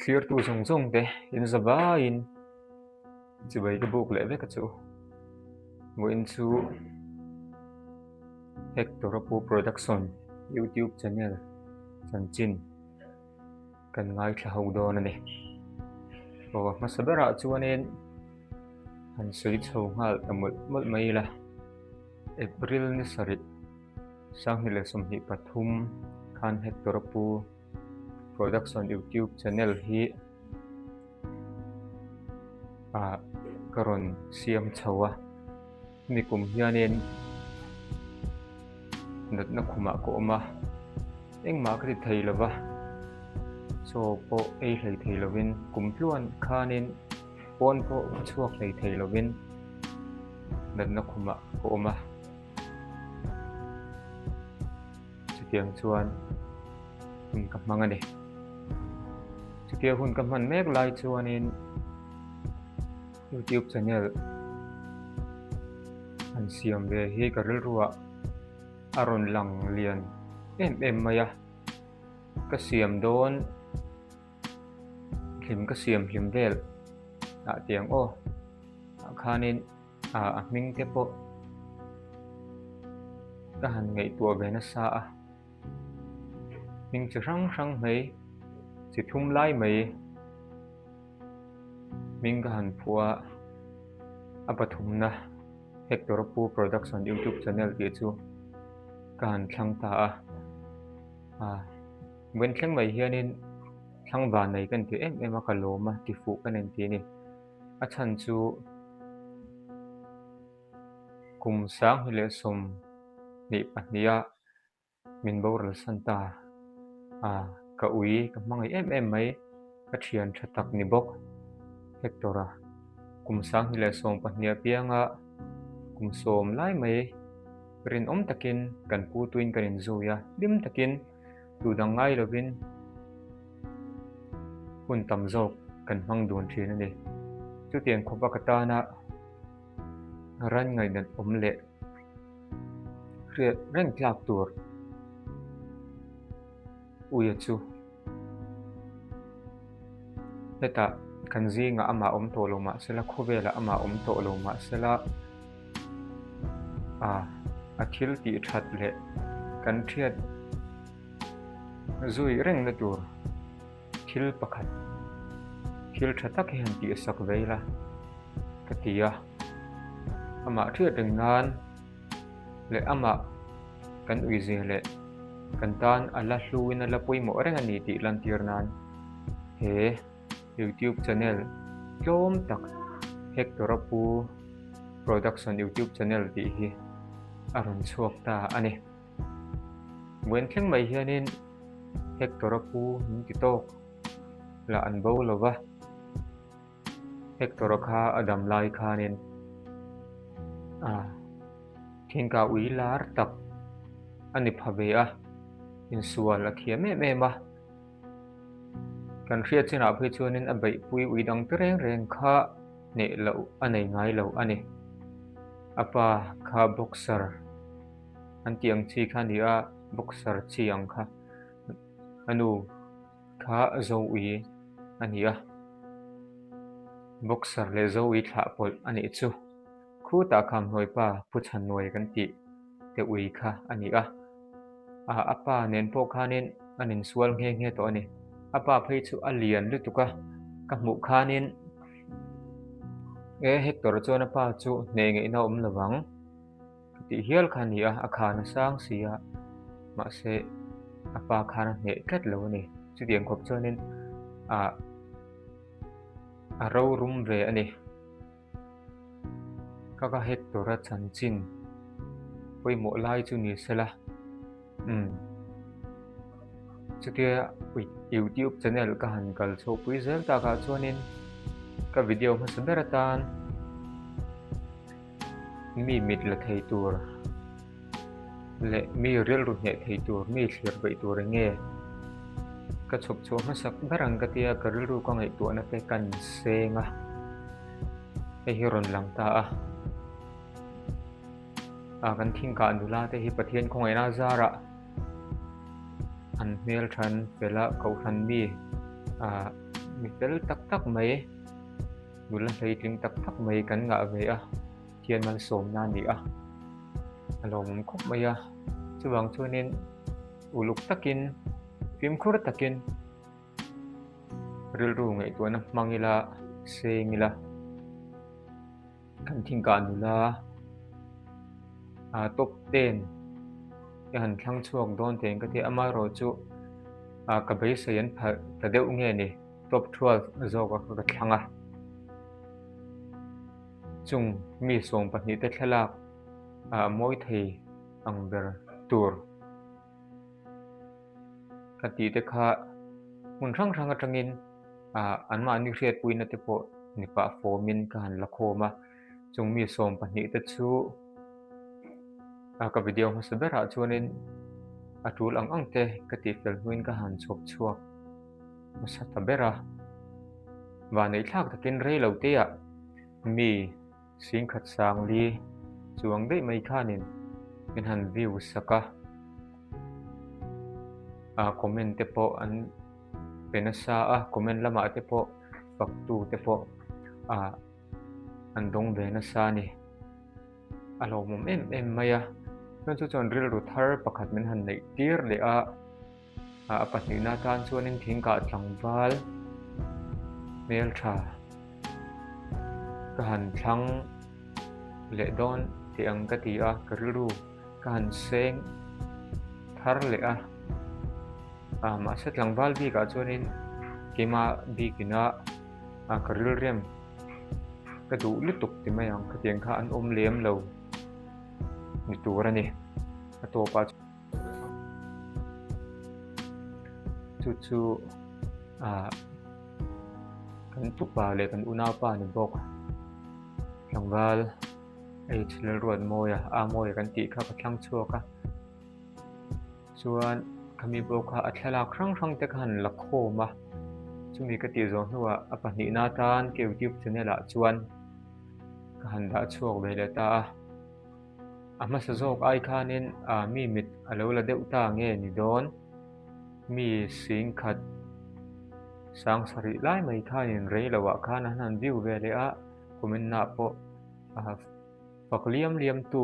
Thlirtu zawng zawng te in za vaiin chibai ka buk leh vek a chu. Vawiin chu Hector Apu Production YouTube channel chanchin kan ngaithla ho dawn a ni. Aw a hmasa berah chuanin han sawi chho nghal ta mawlh mawlh mai ila April ni sarih 2023 khan Hector Apu Production YouTube channel hi ah ka rawn siam chho a hemi kum hianin natna khumah ka awm a engmah ka ti thei lo va chaw pawh ei hlei thei lovin kum tluan khanin pawn pawh ka chhuak hlei thei lovin natna khumah ka awm a. Chutiang chuan hun ka hmang a ni. Chutia hun ka hman mek lai chuanin YouTube channel han siam ve hi ka rilruah a rawn lang lian em em mai a. Ka siam dawn hlim ka siam hlim vel ah tiang aw ah khanin. A hming te pawh ka han ngaihtuah ve nasa a, hming chi hrang hrang mai chi thum lai mai hming ka han phuah a, a pathumna Hector Pu Production YouTube channel tih chu ka han thlang ta a, vawiin thleng mai hianin thlang van nei ka inti em em a, ka lawm a tifuh ka nen tih a ni. A chhan chu kum 2022 a min boral san ta a, ka ui ka hmangaih em em mai, ka thian tha tak ni bawk Hector a kum 2012 apianga kum sawm lai mai rinawm takin kan pu tuin kan inzui a, hlim takin tu dang ngai lovin. Hun tam zawk kan hmang dun thin a ni. Chutiang khawpa ka tana ran ngaihnat awm leh hriat reng tlak tur uia chu hetah kan zingah amah awm tawh lo mah sela, khawvelah amah awm tawh lo mah sela a thil tih that leh kan hriat Zui rengna tur thil pakhat thil tha tak hi han tih sak ve ila ka ti a, amah hriat reng nan leh amah kan uizia leh kan tan a la hluin a la pawimawh reng a ni tih lantir nan he YouTube channel tlawm tak Hector a pu Production YouTube channel tih hi a rawn chhuak ta a ni. Vawiin thleng mai hianin Hector a pu min ti tawk lah an bo lo va, Hector a kha a dam lai khanin ah thingkah ui lar tak a ni pha ve a, insual a thiam em em a, kan hriat chinah phei chuanin a beihpui ui dang te reng reng kha hneh loh a nei ngai lo a ni. A pa kha boxer. An tih ang chi kha a ni a, boxer chi ang kha a nu kha Zoe a ni a, boxer leh Zoe thlah pawlh a nih chu. Khutah kham hnuaipa Pu Chhannuai kan tih te ui kha a ni a, a pa nen pawh khanin an insual nghe nghe tawh a ni. A pa phei chu a lian lutuk a, ka hmuh khanin e Hector chuan a pa chu hneh ngaihna a awm lovang. Ka tih hial kha a ni a, a khan a sang si a, mahse a pa khan a hneh tlat lo a ni. Chutiang khawp chuanin ah a rorum ve a ni. Ka ka Hector a chanchin pawimawh lai chu ni sela umm chutia youtube channel ka han kal chhoh pui zel takah chuanin ka video hmasa ber atan Mi mit la thei tur leh mi rilru hneh thei tur, mi thlir beih tur eng nge? Ka chhawp chhuah hmasak ber ang ka tia ka rilru ka ngaihtuahna te kan seng a, hei hi rawn lang ta a. Ah kan thingkah nula te hi Pathian khawngaihna zarah an hmelthan fel a, kohhran mi ah. mi fel tak tak mai, nula hleitling tak tak mai kan ngah ve a, thian malsawmna a ni a, a lawmawm khawp mai a. Chuvang chuanin uluk takin, fimkhur takin rilru ngaihtuahna hmang ila, seng ila. Kan thingkah nula ah top ten te han thlang chhuak dawn teh ka ti a, amaherawhchu ah ka beisei an phalh ta deuh nge ni top 12 zawk a kha ka thlang a, chung mi 12 te thlalak ah mawi thei ang ber tur. Ka tih te kha hmun hrang hrang atangin ah anmahni hriatpuina te pawh ni pah fawmin ka han la khawm a, chung mi 12 te chu ah ka video hmasa berah chuanin a tul ang ang te ka tih fel hnuin ka han chhawp chhuak hmasa ta ber a, vahneih thlak takin rei lo te ah mi. Singkhat sangli chuang daih mai khanin min han view sak a, ah comment te pawh an pe nasa a, comment lamah te pawh faktu te pawh ah an dawng ve nasa a ni. A hlauhawm em em mai a, chuan chu chuan rilru thar pakhat min han neih tir leh a. A pahnihna atan chuanin thingkah tlangval hmeltha ka han thlang leh dawn tih ang ka ti a, ka rilru ka han seng thar leh a, ah mahse tlangval bikah chuanin keimah bikina ah ka rilrem ka duh lutuk ti mai ang khatiang kha an awm lem lo ni tur a ni a tawpah. Chu chu ah kan tupa leh kan unaupa ni bawk tlangval H Lalruatmawia a mawia kan tih kha ka thlang chhuak a chuan khami pawh kha a thlalak hrang hrang te kha han la khawm a chumi ka tih zawh hnuah a pahnihna atan ka youtube channel ah chuan ka han dah chhuak ve leh ta a. A hmasa zawk ai khanin ah mi mit a lo la deuh ta nge ni dawn? Mi singkhat sang sarih lai mai khanin rei loh ah khan an han view ve leh a, comment nah pawh ah fak liam liam tu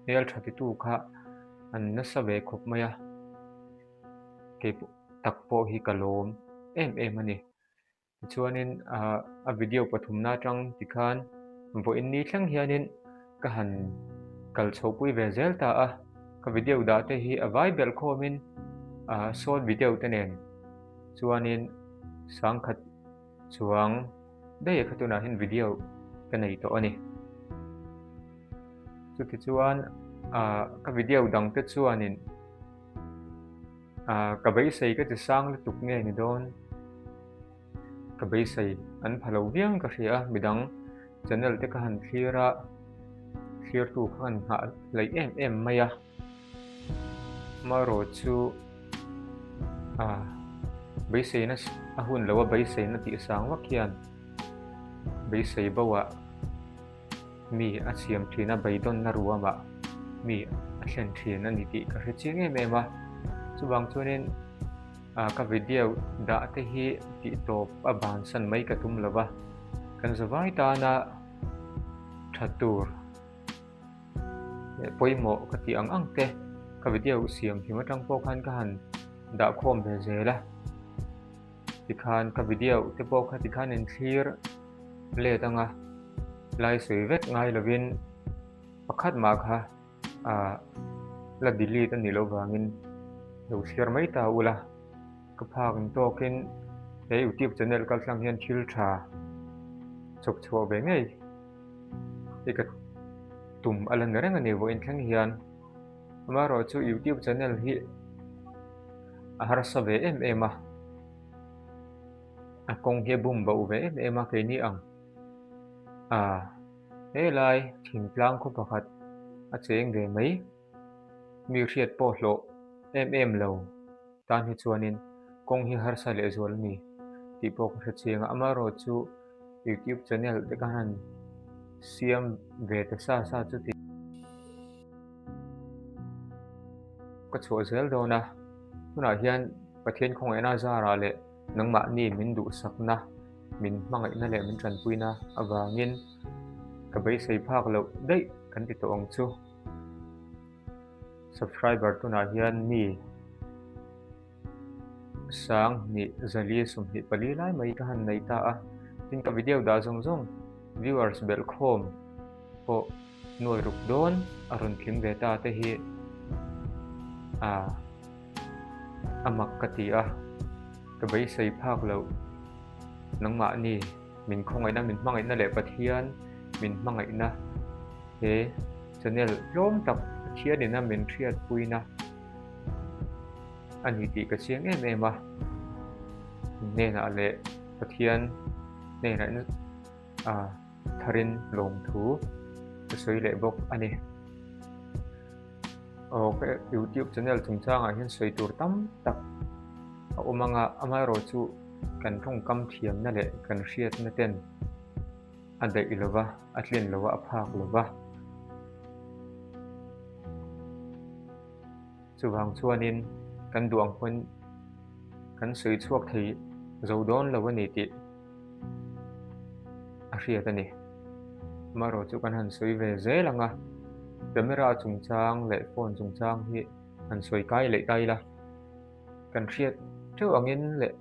hmel tha titu kha an nasa ve khawp mai a, kei tak pawh hi ka lawm em em a ni. Tichuanin a video pathumna atang tikhan vawiin ni thleng hianin ka han kal chhohpui ve zel ta a, ka video dah te hi a vai belh khawmin short video te nen chuanin sangkhat chuang daih a kha tunah hian video ka nei tawh a ni. Chutichuan ka video dang te chuanin. Ah ka beisei ka ti sang lutuk nge ni dawn? Ka beisei an pha lo viang ka hria a, midang channel te ka han thlir a, thlirtu kha han nghah hleih em em mai a. Amaherawh chu ah beiseina a hun lo a beiseina tih sang vak hian beisei bo ah. Mi a siam thin a, beidawnna ruamah mi a thlen thin a ni tih ka hre chiang em em a. Chuvang chuanin ah ka video dah te hi tih tawp a bansan mai ka tum lo va, kan zavai tana tha tur leh pawimawh ka tih ang ang te ka video siam hlim atang pawh khan ka han dah khawm ve zel a. Tikhan ka video te pawh kha tikhan in thlir let anga lai sawi vek ngai lovin pakhat mah kha ah la delete a nih loh vangin lo thlir mai ta ula ka phak ang tawkin he youtube channel kal tlang hian thil tha chawp chhuah ve ngei hi ka tum a la ni reng a ni vawiin thleng hian amaherawhchu youtube channel hi a harsa ve em em a. A kawng hi a bum bauh ve em em a keini ang ah helai thingtlang khaw pakhat a cheng ve mai mi hriat pawh hlawh em em lo tan hi chuanin kawng hi harsa leh zual a ni tih pawh ka hre chiang a amaherawh chu youtube channel te khan han siam ve ta sa sa chu tih ka chhuah zel dawn a tunah hian Pathian khawngaihna zarah leh. Nangmahni min duhsakna, min hmangaihna leh min tanpuina avangin ka beisei phak loh daih kan ti tawh ang chu. Subscriber tunah hian mi 20 4 24 lai mai ka han nei ta a, tin ka video dah zawng zawng viewers belhkhawm pawh nuai ruk dawn a rawn tling ve ta te hi a a mak ka ti a, ka beisei phak loh nangmahni min khawngaihna min hmangaihna leh Pathian min hmangaihna he channel tlawm tak Pathianin a min hriatpuina a ni tih ka chiang em em a, hnenah leh Pathian hnenah a tharin lawmthu ka sawi leh bawk a ni. Aw ka youtube channel chungchangah hian sawi tur tam tak a awm ang a, amaherawhchu kan tawngkam thiamna leh kan hriatna ten a daih lo va, a tlin lo va, a phak lo va. Chuvang chuanin kan duh ang pawn kan sawi chhuak thei zo dawn lo a ni tih a hriat a ni. Amaherawh chu kan han sawi ve zel ang a, camera chungchang leh phone chungchang hi han sawi kai leh ta ila, kan hriat theuh angin leh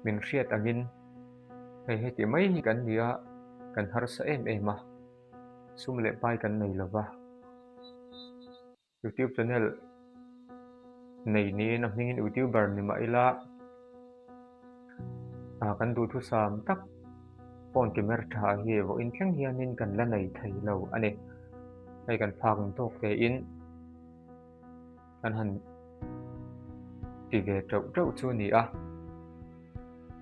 min hriat angin hei heti mai hi kan ni a, kan harsa em em a, sum leh pai kan nei lo va. Youtube channel nei niin a hmingin youtuber ni mah ila ah kan duhthusam tak phone camera tha hi vawiin thleng hianin kan la nei thei lo a ni. Hei kan phak ang tawk tein kan han ti ve teuh teuh chu a ni a,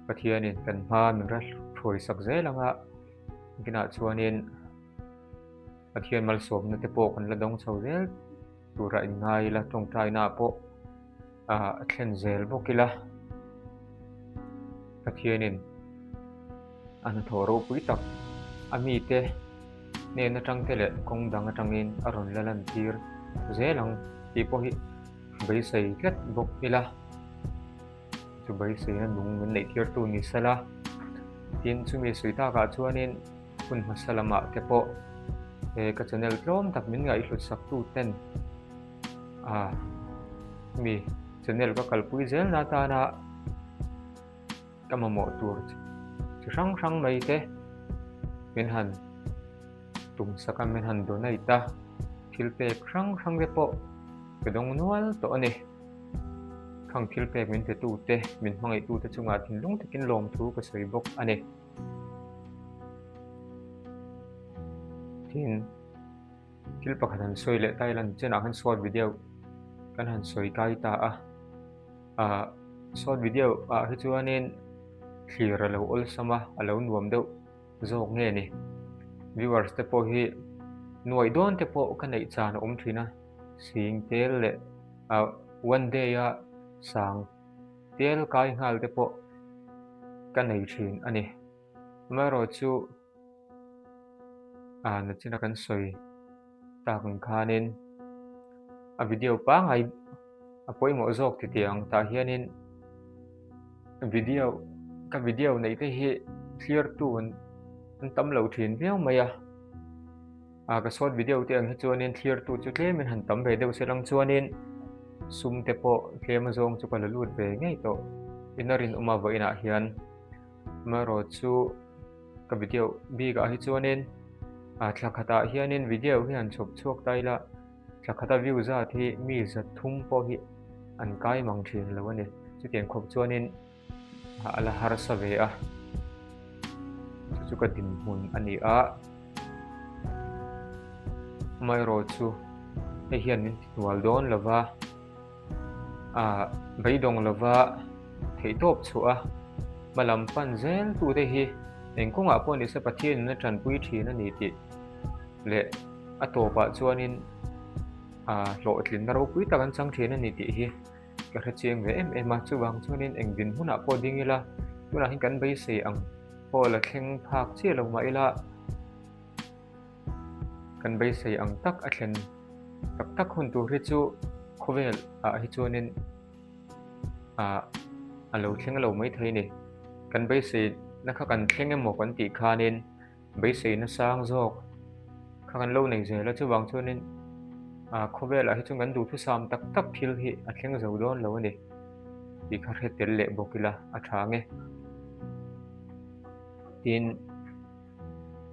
Pathianin kan hma min ra hruai sak zel ang a, kinah chuanin. Pathian malsawmna te pawh kan la dawng chho zel tura inngai ila tawngtaina ah pawh ah a thlen zel bawk ila Pathianin a hnathawh ropui tak a mite hnen atang te leh kawng dang atangin a rawn la lan tir zel ang tih pawh hi beisei tlat bawk ila chu beiseina nung min neih tir tu ni sela tin chumi sawi takah chuanin. Hun hmasa lamah te pawh he ka channel tlawm tak min ngaihhlut sak tu ten ah mi channel ka kalpui zel na atana ka mamawh tur chi hrang hrang mai te min han tum sak a min han donate a thil pek hrang hrang te pawh ka dawng nual tawh a ni. Khang thil pek min pe tu te min hmangaih tu te chungah thinlung takin lawmthu ka sawi bawk a ni. Tin, thil pakhat han sawi leh ta ila chenah khan short video kan han sawi kai ta a, ah short video ah hi chuanin thlir a lo awlsam a, a lo nuam deuh zawk nge ni. Viewers te pawh hi nuaih dawn te pawh ka neih chan a awm thin a, sing tel leh ah one day a sang tel kai nghal te pawh ka nei thin a ni. Amaherawhchu ah nachina kan sawi tak ang khanin a video pangngai a pawimawh zawk ti tih ang tah hianin video ka video neih te hi thlir tu an tam lo thin viau mai a. Ah ka short video te ang hi chuanin thlir tu chu tlemin han tam ve deuh se lang chuanin sum te pawh tlem azawng chu ka la lut ve ngei tawh in a rinawm a vawiinah hian amaherawh chu ka video bik ah hi chuanin ah thla khatah hianin video hi han chhawp chhuak ta ila thla khata view zat hi mi za thum pawh hi an kai mang thin lo a ni chutiang khawp chuanin. a la harsa ve a chu chu ka dinhmun a ni a amaherawh chu hei hian min ti hnual dawn lo va ah beidawng lo va theihtawp chhuah a hma lam pan zel tute hi eng kawngah pawh ni se Pathian in a tanpui thin a ni tih leh a tawpah chuanin ah hlawhtlinna ropui tak an chang thin a ni tih hi. Ka hre chiang ve em em a, chuvang chuanin eng din hmunah pawh ding ila, tunah hian kan beisei ang pawh la thleng phak chiah lo mah ila, kan beisei ang tak a thlen tak tak hun tur hi chu khawvel ah hi chuanin ah. a lo thleng lo maithei a ni. Kan beiseina kha kan thleng emaw kan tih khanin beiseina sang zawk kha kan lo nei zel a, chuvang chuanin ah khawvelah hi chuan kan duhthusam tak tak thil hi a thleng zo dawn lo a ni tih kha hre tel leh bawk ila a tha ang e. Tin,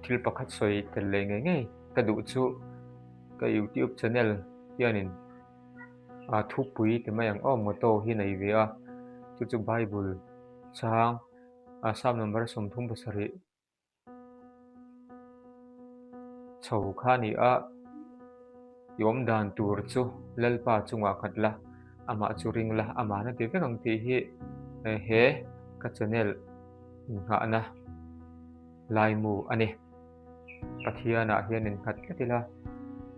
thil pakhat sawi tel leh ngei ngei ka duh chu ka youtube channel hianin ah thupui ti mai ang aw motto hi nei ve a, chu chu bible chang ah psalm number 37 Chho kha a ni a, i awm dan tur chu Lalpa chungah khat la, amah chu ring la, amah na ti vek ang tih hi he ka channel innghahna laimu a ni. Pathianah hian innghat tlat ila,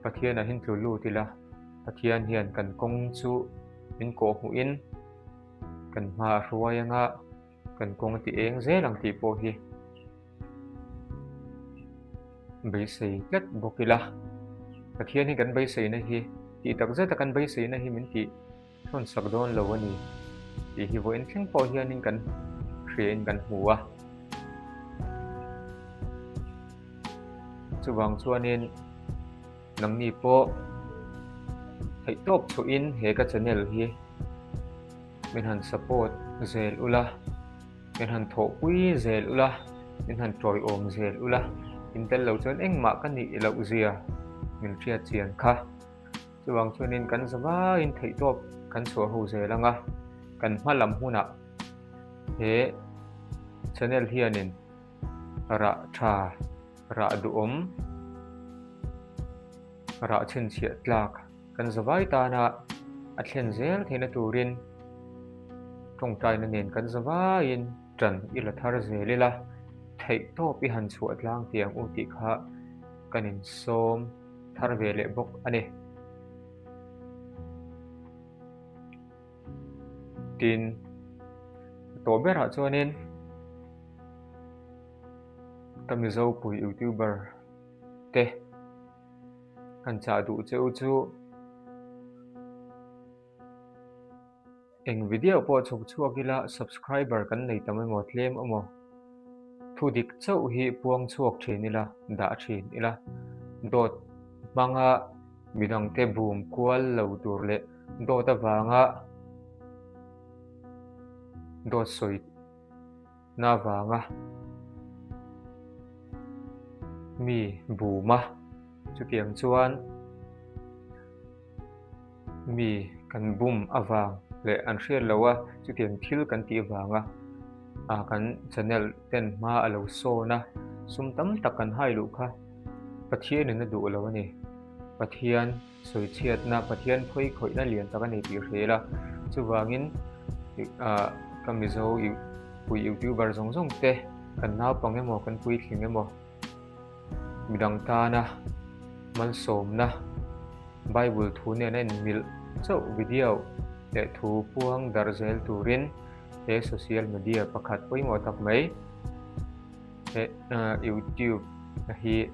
Pathianah hian tlu lut ila, Pathian hian kan kawng chu min kawhhmuhin kan hma a hruai anga, Kan kawng a ti eng zel ang tih pawh hi beisei tlat bawk ila. Pathian hi kan beiseina hi tih tak zeta kan beiseina hi min tih thawn sak dawn lo a ni tih hi vawiin thleng pawh hianin kan hriain kan hmu a. Chuvang chuanin nangni pawh theihtawp chhuahin he ka channel hi Min han support zel ula, min han thawhpui zel ula, min han tawiawm zel ula, in tel lo chuan engmah ka nih loh zia min hriat chian kha. Chuvang chuanin kan zavaiin theihtawp kan chhuah ho zel ang a, kan hma lam hunah he channel hianin rah tha, rah duhawm, rah chhinchhiah tlak, Kan zavai tana a thlen zel theihna turin tawngtaina nen kan zavaiin tan i la thar zel ila, theih tawp i han chhuah tlang tih ang u tih kha kan insawm thar ve leh bawk a ni. Tin, a tawh berah chuanin ka Mizopui YouTuber te, Kan chah duh che u chu eng video pawh chhuk chhuak ila subscriber kan nei tam emaw tlem emaw thu dik chauh hi puang chhuak thin ila dah thin ila dawt hmanga midangte bum kual lo tur leh dawt avanga dawt sawi na vanga mi bum a, chutiang chuan mi kan bum avang leh an hriat loh a chutiang thil kan tih vanga ah kan channel ten hma a lo sawn a, sum tam tak kan hai luh kha Pathianin a duh lo a ni. Pathian sawichhiatna, Pathian phawi khawihna lian tak a ni tih hria ila, chuvangin ah ka Mizo pui youtuber zawng zawng te kan naupang emaw kan puitling emaw midang tana malsawmna Bible thu nena inmilh chauh video leh thu puang darh zel turin he social media pakhat pawimawh tak mai he youtube hi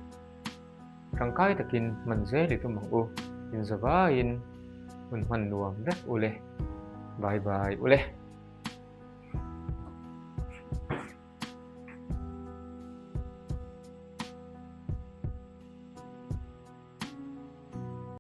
Tangkai takin hman zel i tum ang u. Inzavaiin hun hman nuam vek u le. Bye bye u le.